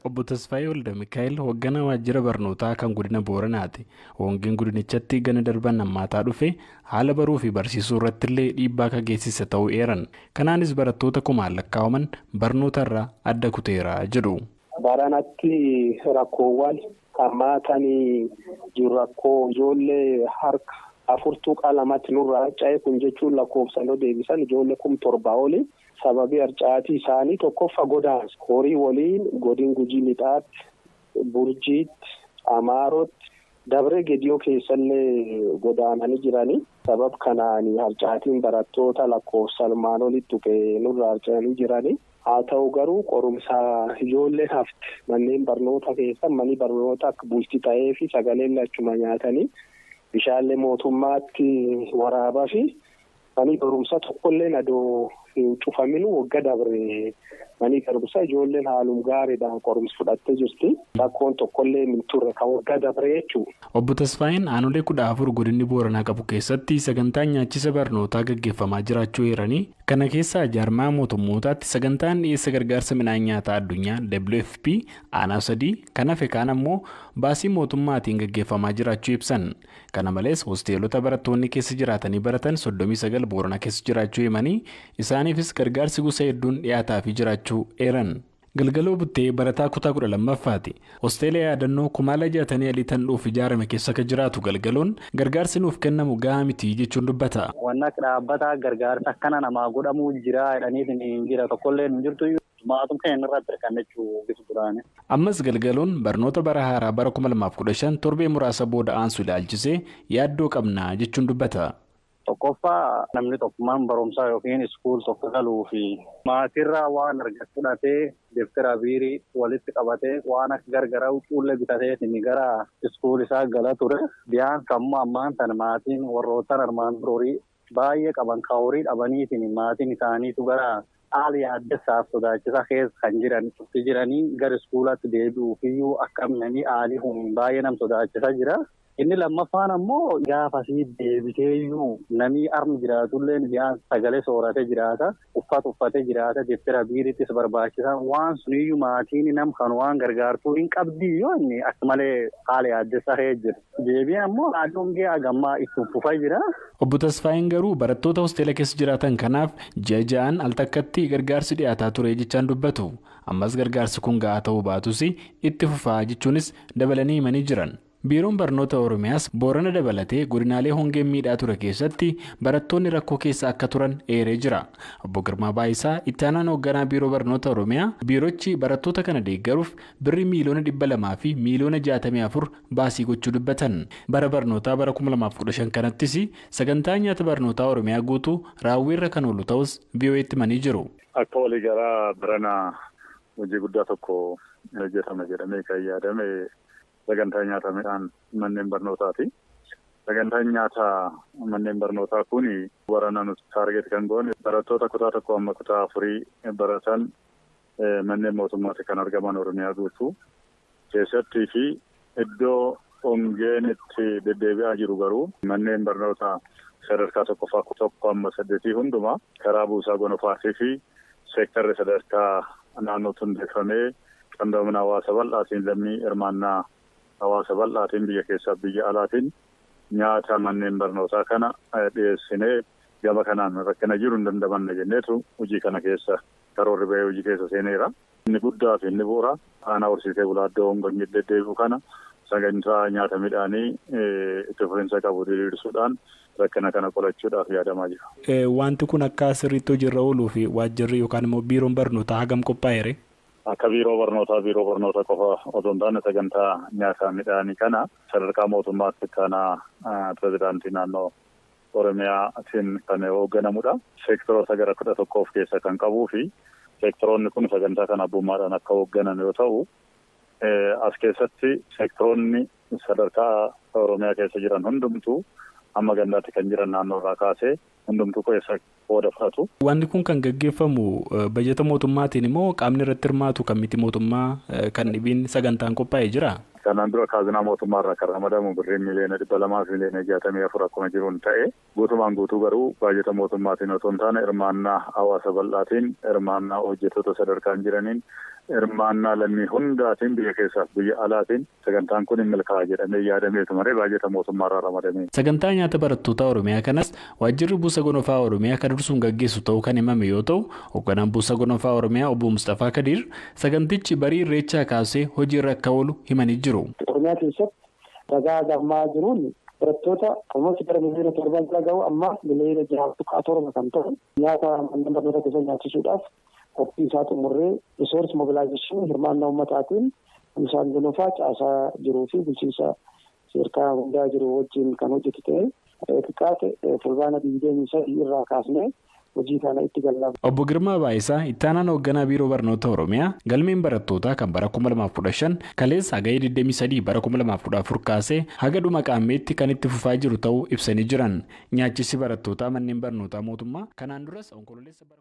Obbo Tasfaayee Waldamikaa'el hoogganaa waajjira barnootaa kan godina Booranaati. Hongeen godinichatti gana darban hammaataa dhufe haala baruu fi barsiisuu irratti illee dhiibbaa kan geessise ta'uu eeran. Kanaanis barattoota kumaan lakkaa'aman barnoota irraa adda kuteera jedhu. Baranatti rakkoowwan hammaatanii jiru rakkoo ijoollee harka 4.2tti nurraa harca'e kun jechuun lakkoofsaan yoo deebisan ijoollee 7,000 oli. Sababii harcaatii isaanii tokkoffa godaansa horii waliin godin Gujii Lixaatti, Burjiitti, Amaarootti, Dabree Gediyoo keessallee godaananii jiranii. Sabab kanaan harcaatiin barattoota lakkoofsa armaan olitti tuqee nurraa harca'anii jiranii. Haa ta'u garuu qorumsa ijoolleen hafte manneen barnoota keessa manni barnoota akka bultii ta'ee fi sagaleen achuma nyaatanii bishaanlee mootummaatti waraabaa fi manni barumsa tokkolleen adoo hin cufamin wagga dabre manni barumsa ijoolleen haalum gaariidhaan qorumsa fudhattee jirti. Rakkoon tokkollee hin turre kan wagga dabre jechuudha. Obbo Tasfaayeen aanolee 14 godinni Booranaa qabu keessatti sagantaan nyaachisa barnootaa gaggeeffamaa jiraachuu eeranii kana keessaa jaarmaa mootummootaatti sagantaan dhiyeessa gargaarsa midhaan nyaataa addunyaa WFP aanaa 3 kan hafe kaan ammoo baasii mootummaatiin gaggeeffamaa jiraachuu ibsan. Kana malees hosteelota barattoonni keessa jiraatanii baratan 39 Booranaa keessa jiraachuu himanii isaaniifis gargaarsi gosa hedduun dhiyaataafii jiraachuu eeran. Galgaloo Buttee barataa kutaa 12ffaati. Hosteela yaadannoo kumaala jaatanii alii tan dhuuf ijaarame keessa akka jiraatu Galgaloon gargaarsi nuuf kennamu gahaa miti jechuun dubbata. Wanna dhaabbataa gargaarsa akkana namaa godhamuu jira jedhaniif hin jira tokkollee hin jirtu. Maatum keenya irratti hirkanne jechuudha. Ammas Galgaloon barnoota bara haaraa bara 2015 torbee muraasa booda aansu ilaalchisee yaaddoo qabna jechuun dubbata. Tokkoffaa namni tokkummaan barumsaa yookiin iskuul tokko galuu fi maatirraa waan argatu fudhatee deeftara biirii walitti qabatee waan akka gargaraa cuullee bitatee gara iskuul isaa gala ture. Biyaan kammoo ammaan tan maatiin warroottan armaan horii baay'ee qaban kan horii dhabaniitiin maatiin isaaniitu gara haala yaaddessaaf sodaachisaa keessa kan jiran jiranii gara iskuulaatti deebi'uufiyyuu akkamnanii haalii humni baay'ee nam sodaachisaa jira. Inni lammaffaan ammoo gaafasii deebiteeyyuu namni armi jiraatullee biyaan sagalee sooratee jiraata, uffata uffatee jiraata, deeftara biirittis barbaachisa. Waan suniyyuu maatiin nam kan waan gargaartuu hin qabdi yoo inni akka malee haala yaaddessaa ta'ee jira. Deebiin ammoo haalli hongee hagammaa itti fufaa jira. Obbo Tasfaayeen garuu barattoota hosteela keessa jiraatan kanaaf ji'a ja'aan al takkatti gargaarsi dhiyaataa ture jechaan dubbatu. Ammas gargaarsi kun gahaa ta'uu baatus itti fufaa jechuunis dabalanii himanii jiran. Biiroon Barnoota Oromiyaas Boorana dabalatee godinaalee hongeen miidhaa ture keessatti barattoonni rakkoo keessa akka turan eeree jira. Obbo Girmaa Baayisaa itti aanaan hoogganaa Biiroo Barnoota Oromiyaa biirochi barattoota kana deeggaruuf birrii miiliyoona 200 fi miiliyoona 64 baasii gochuu dubbatan. Bara barnootaa bara 2015 kanattis sagantaa nyaata barnootaa Oromiyaa guutuu raawwiirra kan oolu ta'us VOA'tti himanii jiru. Akka waliigalaa barana hojii guddaa tokko hojjetame jedhamee kan yaadame sagantaa nyaata midhaan manneen barnootaati. Sagantaan nyaata manneen barnootaa kun barana nuti taargeet kan goone barattoota kutaa 1 amma kutaa 4 baratan manneen mootummaatti kan argaman Oromiyaa guutuu keessattii fi iddoo hongeen itti deddeebi'aa jiru garuu manneen barnootaa sadarkaa 1ffaa 1 amma 8 hundumaa karaa buusaa gonofaatii fi seektarri sadarkaa naannootti hundeeffamee qindoomina hawaasa bal'aatiin lammii hirmaannaa hawaasa bal'aatiin biyya keessaa biyya alaatiin nyaata manneen barnootaa kana dhiyeessinee gama kanaan rakkina jiru hin dandamanne jenneetu hojii kana keessa karoorri ba'ee hojii keessa seeneera. Inni guddaa fi inni bu'uura aanaa horsiisee bulaa iddoo hongeen deddeebi'u kana sagantaa nyaata midhaanii itti fufiinsa qabu diriirsuudhaan rakkina kana qolachuudhaaf yaadamaa jira. Wanti kun akka sirriitti hojiirra ooluu fi waajjirri yookaan immoo biiroon barnootaa hagam qophaa'eere? Akka biiroo barnootaa biiroo barnoota qofa otoo hin taane sagantaa nyaata midhaanii kana sadarkaa mootummaatti kana pirezidaantii naannoo Oromiyaatiin kan hoogganamudha. Seektoroota gara 11 of keessa kan qabuu fi seektoroonni kun sagantaa kana abbummaadhaan akka hoogganan yoo ta'u, as keessatti seektoroonni sadarkaa Oromiyaa keessa jiran hundumtuu amma gandaatti kan jiran naannoo irraa kaasee hundumtuu keessa qooda fudhatu. Wanti kun kan gaggeeffamu bajeta mootummaatiin immoo qaamni irratti hirmaatu kan miti mootummaa kan dhibiin sagantaan qophaa'ee jira. Kanaan dura kaazinaa mootummaarraa kan ramadamu birriin 264,000,000 akkuma jiruun ta'e guutumaan guutuu garuu baajata mootummaatiin otoo hin taane hirmaannaa hawaasa bal'aatiin, hirmaannaa hojjettoota sadarkaan jiraniin, hirmaannaa lammii hundaatiin biyya keessaaf biyya alaatiin sagantaan kun hin milkaa'a jedhamee yaadameetu malee baajata mootummaarraa ramadame. Sagantaa nyaata barattoota Oromiyaa kanas waajjirri buusa gonofaa Oromiyaa kan dursuun gaggeessu ta'uu kan himame yoo ta'u, hoogganaan buusa gonofaa Oromiyaa obbo Mustafaa Kadiir sagantichi barii irreechaa kaasee hojiirra akka oolu himanii jiru. Oromiyaa keessatti ragaa gammaa jiruun barattoota almost gara 7 million bira gahu, amma 6.7 million kan ta'u nyaata manneen barnoota keessa nyaachisuudhaaf qophii isaa xumurree, resource mobilization hirmaannaa uummataatiin buusaan gonofaa caasaa jiruu fi bulchiinsa sadarkaa hundaa jiru wajjin kan hojjetu ta'e, xiqqaate Fulbaana 23 irraa kaasnee hojii kana itti galla. Obbo Girmaa Baayisaa, ittaanaan hoogganaa Biiroo Barnoota Oromiyaa, galmeen barattootaa kan bara 2015 kaleessa hagayya 23 bara 2014 kaasee haga dhuma qaammeetti kan itti fufaa jiru ta'uu ibsanii jiran. Nyaachisi barattootaa manneen barnootaa mootummaa kanaan duras onkololeessa bara